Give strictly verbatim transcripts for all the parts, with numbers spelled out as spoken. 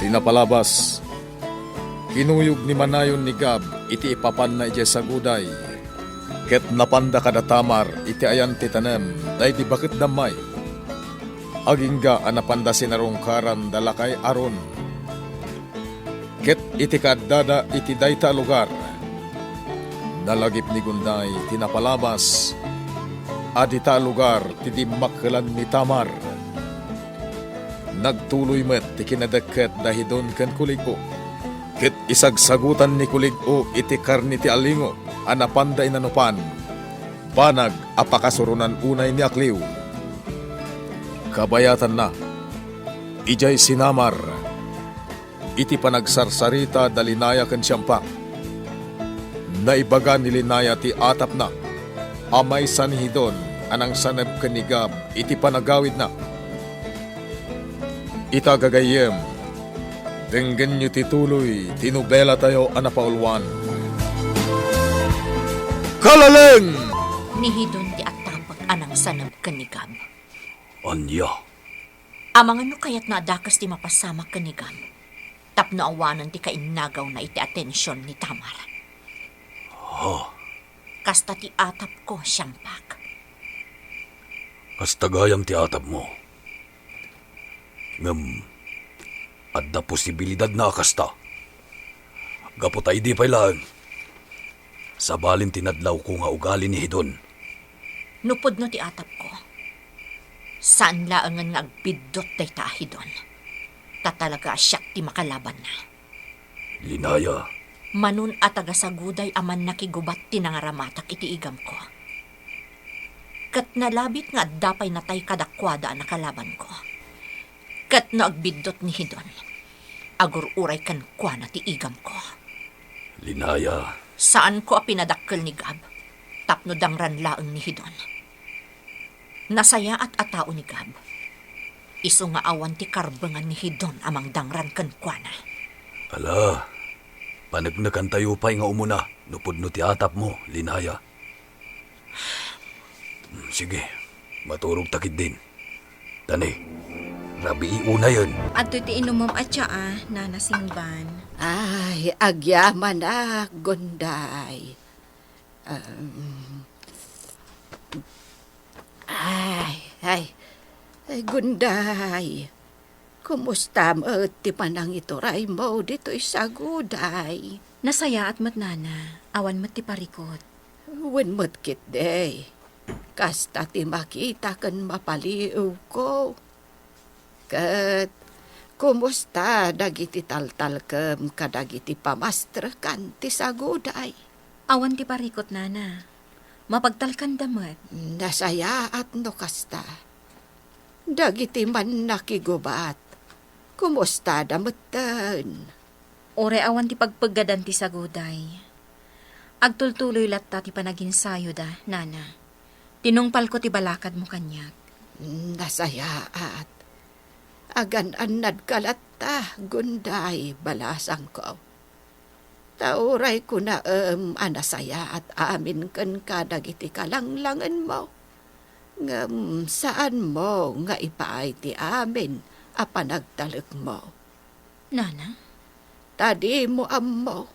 Napalabas, kinuyog ni Manayon ni Gab iti ipapanna idiay saguday, ket napanda kada Tamar iti ayan ti tanem daydi baketda may. Agingga a napanda sinarungkaran da lakay Aaron. Ket iti kaaddada iti dayta a lugar, nalagip ni Gunday ti napalabas a dita a lugar ti dimmakkelan ni Tamar. Nagtuloy met ti kinadekket da Hidon ken kulig-o. Ket isagsagutan ni kulig-o iti karne ti alingo a napanda inanupan, banag a pakasuronan unay ni akliw. Kabayatanna, idiay sinamar, iti panagsarsarita da Linaya ken Siampak, naibaga ni Linaya ti atapna a maysa ni Hidon a nangsaneb ken ni Gab iti panagawidna. Ita, gagayyem, denggenyo ti tuloy ti nobelatayo a napauluan. Kalaleng! Ni Hidon ti atapek a nangsaneb ken ni Gab. Ania? Amangan no kayatna a dakes ti mapasamak ken ni Gab tapno awanen ti kainnagawna iti atension ni Tamar. Ha? Kasta ti atapko, Siampak. Kasta gayam ti atapmo. Ngem, adda posibilidadna a kasta. Gapu ta idi pay laeng, sabalin ti nadlawko nga ugali ni Hidon. No pudno ti atapko, saan laengen nga agbiddut dayta a Hidon, ta talaga a siak ti makalabanna. Linaya. Manon a taga-Saguday a mannakigubat ti nangaramatak iti igamko. Ket nalabit nga adda pay natay kadakuada a nakalabanko. Ket no agbiddut ni Hidon, agur-uray kenkuana ti igamko. Linaya. Saanko a pinadakkel ni Gab tapno dangran laeng ni Hidon. Nasayaat a tao ni Gab. Isu nga awan ti karbengan ni Hidon a mangdangran kenkuana. Ala, paneknekantayo pay nga umuna no pudno ti atapmo, Linaya. Hmm, sige, maturogta ketdin. Tani, rabii unayen. Adtoy ti inumem a tsaa, Nana Singban. Ay, agyamanak, Gunday. Um, ay, ay, ay, Gunday. Kumusta met ti panangituraymo ditoy Saguday? Nasayaat met, Nana. Awan met ti parikut. Wen met ketdi. Kasta ti makita ken mapaliiwko. Ket, kumusta dagiti taltalkem kadagiti pamastrekan ti Saguday? Awan ti parikut, Nana. Mapagtalkanda met. Nasayaat no kasta. Dagiti mannakigubat, kumustada metten? Uray awan ti pagpeggadan ti Saguday. Agtultuloy latta ti panaginsayoda, Nana. Tinungpalko ti balakadmo kaniak. Nasayaat. Agan-annadka latta, Gunday, balasangko. Ta uray kunaem a nasayaat amin kenka dagiti kalanglangenmo, ngem saanmo nga ipaay ti amin a panagtalekmo. Nana? Ta dimo ammo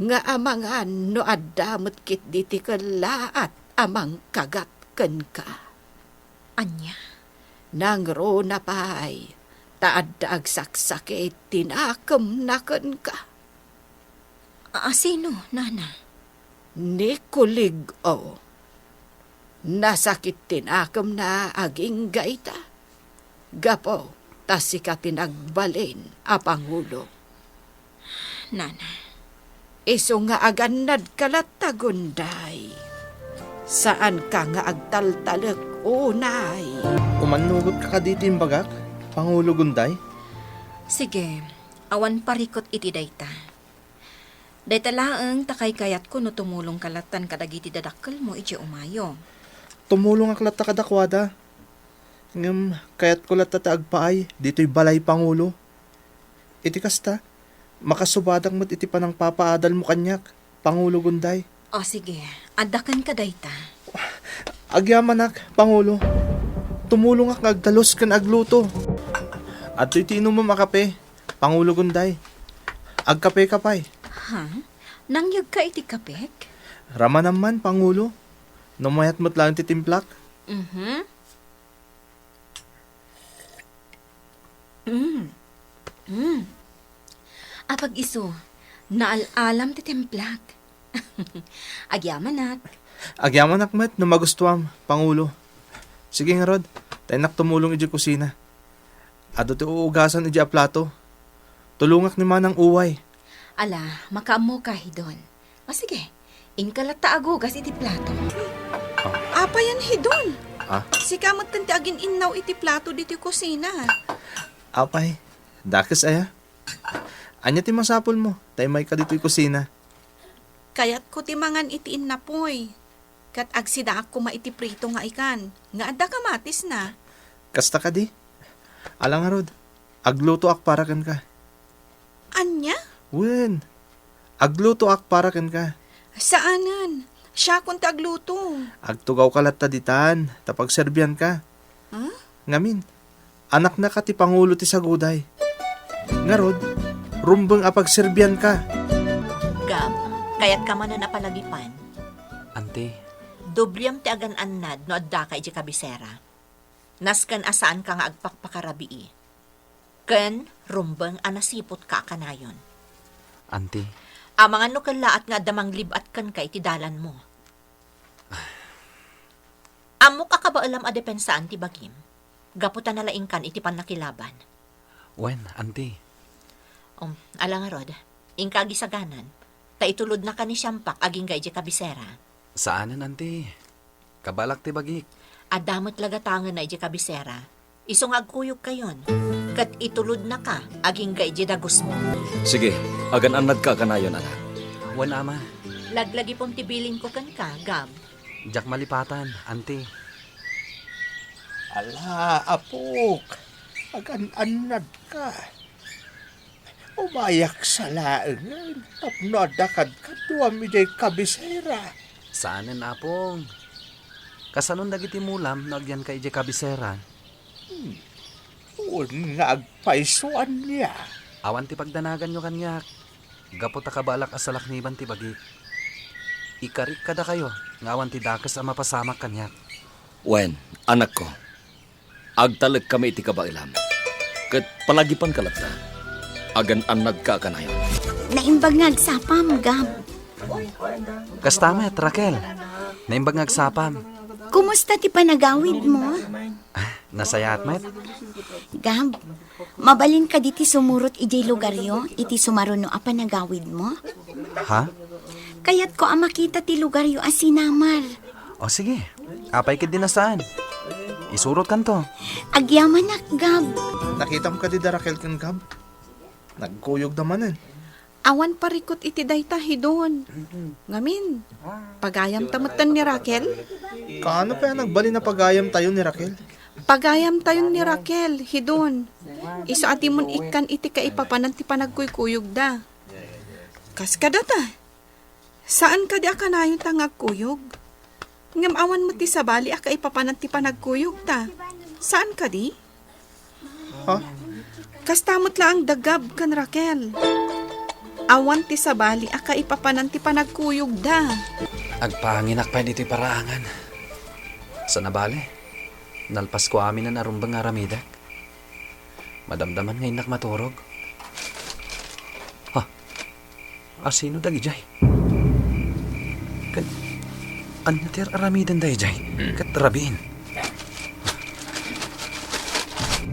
nga amangan no adda met ketdi ti kellaat a mangkagat kenka. Ania? Nangruna pay, ta adda agsaksakit ti nakemna kenka. A-, asino, Nana? Ni Kulig-o. Nasakit ti nakemna agingga ita. Gapu ta sika ti nagbalin a pangulo. Nana. Isu nga agannadka latta, Gunday. Saanka nga agtaltalek unay. Umannugotka kadi ti imbagak, Pangulo Gunday? Sige, awan parikut iti dayta. Dayta laeng ta kaykayatko no tumulongka lattan kadagiti dadakkelmo idiay umayo. Tumulongak latta kadakuada. Ngem kayatko latta ti agpaay ditoy balay, Pangulo. Iti kasta, makasubadak met iti panangpapaadalmo kaniak, Pangulo Gunday. O, sige, adda kenka dayta. Agyamanak, Pangulo. Tumulongak nga agdalus ken agluto. Adtoy ti inumem a kape. Pangulo Gunday. Agkapeka pay. Ha? Nangyegka iti kapek? Ramanam man, Pangulo. No mayat met laeng ti timplak. Mhm. Mm. Mm. Apag isu, naal-alam ti timplak. Agyamanak. Agyamanak met no magustuam, Pangulo. Sige ngarud, ta innak tumulong idiay kusina. Adu ti uugasan idiay a plato. Tulongak ni Manang Uway. Ala, makaammoka, Hidon. O sige, inka latta agugas iti plato. Ah. Apay a Hidon? Ah? Sika met ti agin-innaw iti plato ditoy kusina. Apay, dakes aya? Ania ti masapulmo ta immayka ditoy kusina? Kayatko ti mangan iti innapoy. Ket agsidaak koma iti prito nga ikan, nga adda kamatisna. Kasta kadi? Ala ngarud, aglutoak para kenka. Ania? Wen, aglutoak para kenka. Saanen, siakon ti agluto. Agtugawka latta ditan, ta pagserbianka. Huh? Ngamin, anaknaka ti pangulo ti saguday. Ngarud, rumbeng a pagserbianka. Gab, kayatka manen a palagipan? Anti. Dobliam ti agan-annad no addaka idiay kabisera. Nasken a saanka nga agpakpakarabii. Ken rumbeng a nasiputka a kanayon. Anti. Amangan no kellaat nga adda manglib-at kenka iti dalanmo. Ammok a kabaelam a depensaan ti bagim, gapu ta nalaingkan iti pannakilaban. Wen, anti. Um, ala ngarud, inka agisaganan, ta itulodnaka ni Siampak agingga idiay kabisera. Saanen, anti. Kabalak ti bagik. Adda met la gatangenna idiay kabisera. Isu nga agkuyogkayon, ket itulodnaka agingga idiay dagusmo. Sige, agan-annadka a kanayon, anak. Wen, ama. Laglagipem ti bilinko kenka, Gab. Diak malipatan, anti. Ala, apok, agan-annadka. Umayak sa laengen tapno adda kadkaduam idiay kabisera. Saanen, apong. Kasanon dagiti mulam no agyanka idiay kabisera? Hmm. Wen nga agpayso, ania? Awan ti pagdanaganyo kaniak, gapu ta kabalak a salakniban ti bagik. Ikarik kadakayo nga awan ti dakes a mapasamak kaniak. Wen, anakko, agtalekkami iti kabaelam, ket palagipanka latta. Agan-annadka a kanayon. Naimbag nga agsapam, Gab. Kasta met, Raquel. Naimbag nga agsapam. Kumusta ti panagawidmo? Ah, nasayaat met. Gab, mabalin kadi ti sumurot idiay lugaryo iti sumaruno a panagawidmo? Ha? Kayatko a makita ti lugaryo a sinamar. O sige, apay ketdi no saan? Isurotkanto. Agyamanak, Gab. Nakitam kadi da Raquel ken Gab? Nagkuyogda manen. Awan parikut iti dayta, Hidon. Ngamin, pagayamta metten ni Raquel? Kaano pay a nagbalin a pagayamtayo ni Raquel? Pagayamtayo ni Raquel, Hidon. Isu a dimon ikkan iti kaipapanan ti panagkuykuyogda. Kas kadata, saan kadi a kanayonta nga agkuyog? Ngem awan met ti sabali a kaipapanan ti panagkuyogta. Saan kadi? Ha? Kasta met laeng da Gab ken Raquel. Awan ti sabali a kaipapanan ti panagkuyogda. Agpaanginak pay ditoy paraangan. Sana bale, nalpasko aminen a rumbeng nga aramidek. Madamdaman nga innak maturog. Ha? Asino dagidiay? Ket ania ti ar-aramidenda idiay? Ket rabiin.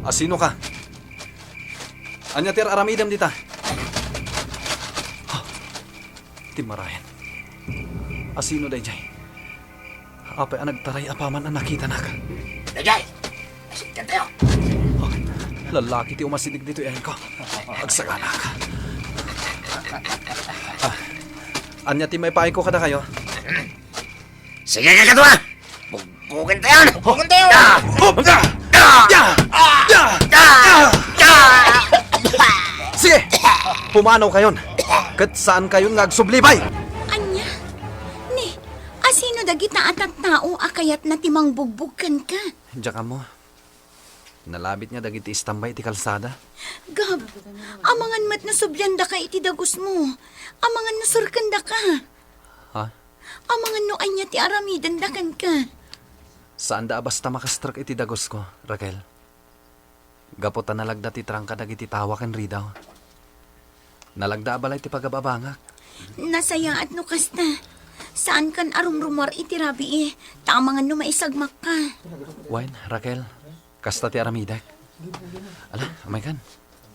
Asino ka? Ania ti ar-aramidem dita? Ha? Ti marayan. Asino daydiay? Apay a nagtaray apaman a nakitanak? Daydiay! Asit kadtayo! Oh, lallaki ti umasideg ditoy ayanko. Agsaganak. Ah, ania ti maipaayko kadakayo? Sige, kakadua! Bugbugen tayon! Bugbugen tayon! Ah! Ah! Ah! Ah! Ah! Ah! Sige! Pumanaw kayon! Ket saan kayon nga agsublibay! Ania? Ni, asino dagita a tattao a kayatna ti mangbugbog kenka? Diak ammo. Nalabit nga dagiti istambay iti kalsada. Gab, amangan met no subliandaka iti dagusmo. Amangan no surkendaka. Ha? Amangan no ania ti aramidenda kenka. Saanda a basta makastrek iti dagusko, Raquel. Gapu ta nalagda ti trangka dagiti tawa ken ridaw. Nalagda a balay ti pagababangak. Nasayaat no kasta. Saankan a rumrumuar iti rabii, ta amangan no maisagmakka. Wen, Raquel, kasta ti aramidek. Ala, umaykan.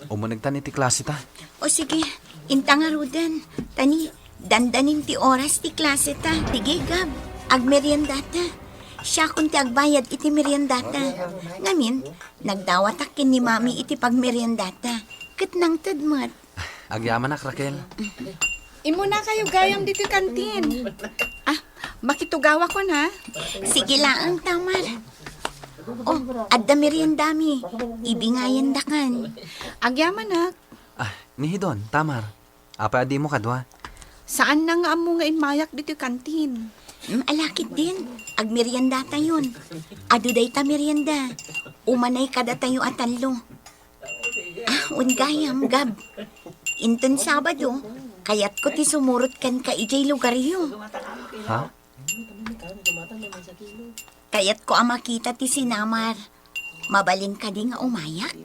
Umunegtan iti klaseta. O sige, inta ngaruden. Tani, dandanin ti oras ti klaseta. Sige, Gab, agmeriendata. Siakon ti agbayad iti meriendata. Ngamin, nagdawatak ken ni Mami iti pagmeriendata. Ket nangted met. Agyamanak, Raquel. Immuna kayo gayam ditoy kantin. Ah, makitugawakon, ha? Sige laeng, Tamar. Oh, adda meriendami. Ibingayendakan. Agyamanak. Ah, ni Hidon, Tamar. Apay a dimo kadua? Saan na nga ammo nga immayak ditoy kantin? Mm, alakit din. Agmeriendatayon. Adu dayta merienda. Umanay kadatayo a tallo. Ah, wen gayam, Gab. Inton Sabado, kayatko ti sumurot kenka idiay lugaryo. Ha? Kayatko a makita ti sinamar. Mabalin kadi nga umayak?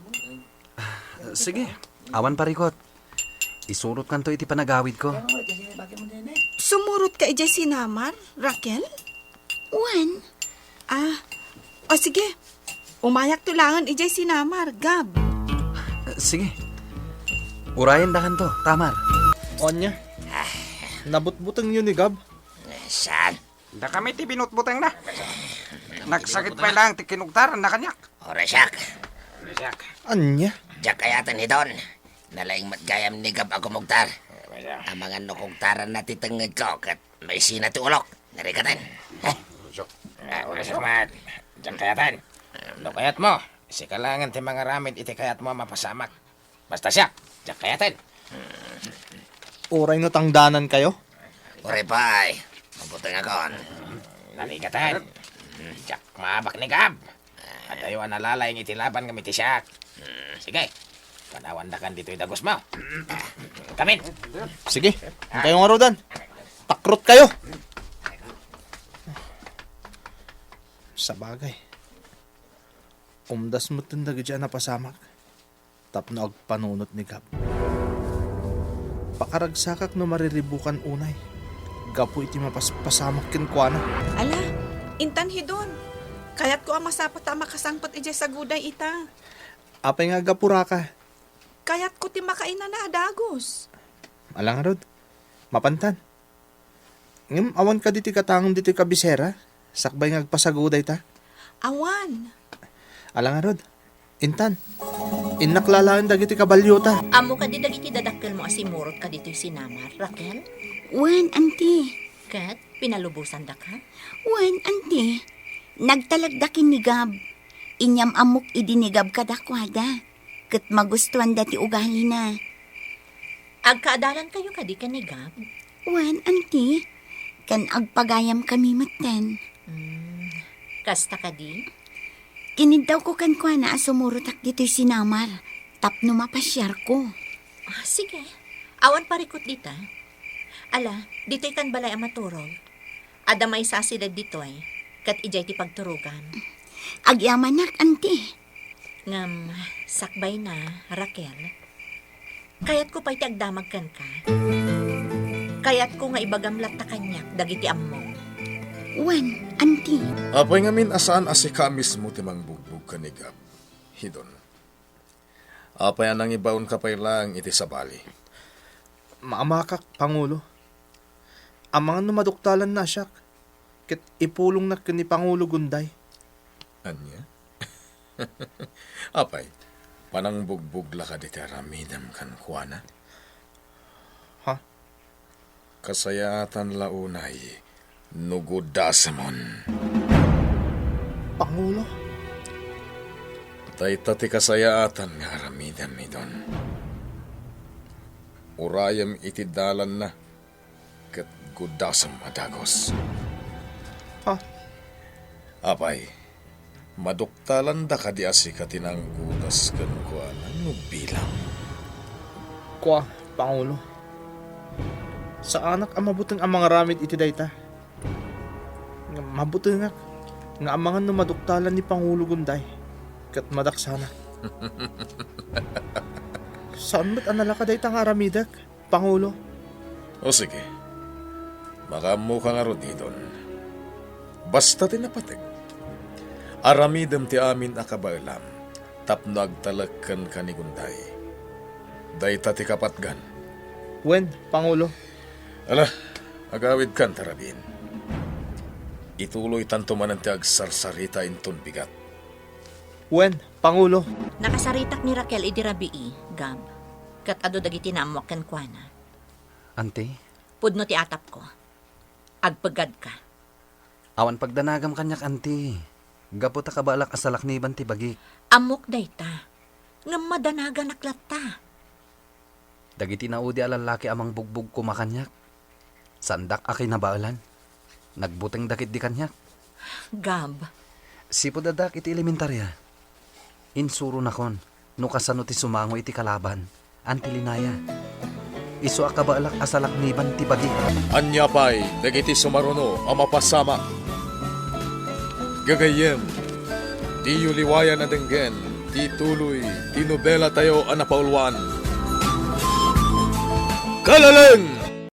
Sige, awan parikot. Isurotkanto iti panagawidko. Sumurotka idiay sinamar, Raquel? Wen. Ah, o sige. Umayakto laeng idiay sinamar, Gab. Sige. Urayendakanto, Tamar. Ania? Nabutbutengyo ni Gab? Saan? Dakami ti binutbutengna. Nagsakit pay laeng ti kinugtaranna kaniak. Orasiak. Ania? Diak kayaten, Hidon. Nalaing met gayam ni Gab a kumugtar. Amangan no kugtaranna ti tengngedko ket maisina ti ulok. Narikaten. Ah, orasiak met. Diak kayaten. No kayatmo, sika laengen ti mangaramid iti kayatmo a mapasamak. Basta siak, diak kayaten. Uray no tangdanankayo? Uray pay, mabutengakon. Narikaten. Diak maabak ni Gab. Adayo a nalalaing iti laban ngem iti siak. Sige, panawandakan ditoy dagusmo. Kamin. Sige, inkayo ngaruden. Takrot kayo. Sabagay. Umdas metten dagiti a napasamak tapno agpanunot ni Gab. Pakaragsakak no mariribukan unay gapu iti mapaspasamak kenkuana. Ala, intan, Hidon. Kayatko a masapata a makasangpet idiay saguday ita. Apay nga agapuraka? Kayatko ti makainana a dagus. Ala ngarud, mapantan. Ngem awan kadi ti katangom ditoy kabisera, sakbay nga agpasaguday ta? Awan. Ala ngarud, intan, innak lalaen dagiti kabalyota. Ammo kadi dagiti dadakkelmo a simurot ka ditoy sinamar, Raquel? Wen, anti. Ket pinalubosandaka? Wen, anti. Nagtalekda ken ni Gab. Inyam-ammok idi ni Gab kadakuada, ket magustuanda ti ugalina. Agkaadalankayo kadi ken ni Gab? Wen, anti. Ken agpagayamkami metten. Hmm, kasta kadi? Kiniddawko kenkuana a sumurotak ditoy sinamar tapno mapasiarko. Ah, sige. Awan parikut dita. Ala, ditoy kan balay a maturog. Adda maysa a siled ditoy, ket idiay ti pagturogam. Agyamanak, anti. Ngem, sakbayna, Raquel, kayatko pay ti agdamag kenka. Kayatko nga ibagam latta kaniak dagiti ammom. Wen, anti. Apay ngamin a saan a sika mismo ti mangbugbog ken ni Gab, Hidon? Apay a nangibaonka pay laeng iti sabali? Maamakak, Pangulo. Amangan no maduktalanna a siak, ket ipulongnak ken ni Pangulo Gunday. Ania? Apay, panangbugbog la kadi ti aramidem kenkuana? Ha? Kasayaatan la unay no gudasemon. Pangulo? Dayta ti kasayaatan nga aramidem, Hidon. Urayem iti dalanna ket gudasem a dagus. Ha? Apay, Maduktalanda kadi a sika ti nanggugas kenkuana no bilang? Kua, Pangulo. Saanak a mabuteng a mangaramid iti dayta. Ngem mabutengak nga amangan no maduktalan ni Pangulo Gunday ket madaksanak. Saan met a nalaka dayta nga aramidek, Pangulo? O sige, makaammoka ngarud, Didon. Basta ti napateg, aramidem ti amin a kabaelam tapno agtalek kenka ni Gunday. Dayta ti kapatgan. Wen, Pangulo. Ala, agawidkan ta rabiin. Ituloytanto manen ti agsarsarita inton bigat. Wen, Pangulo. Nakasaritak ni Raquel idi rabii, Gab, ket adu dagiti naammoak kenkuana. Anti? Pudno ti atapko. Agpegadka. Awan pagdanagam kaniak, anti. Gapu ta kabaelak a salakniban ti bagik. Ammok dayta. Ngem madanaganak latta. Dagiti naudi a lallaki a mangbugbog koma kaniak. Saandak a kinabaelan. Nagbutengda ketdi kaniak. Gab. Sipud addaak iti elementaria, insuronakon no kasano ti sumango iti kalaban, Anti Linaya. Isu a kabaelak a salakniban ti bagi. Ania pay dagiti sumaruno a mapasamak? Gagayyem, diyo liwayan a denggen ti tuloy ti nobelatayo a napauluan. Kalaleng!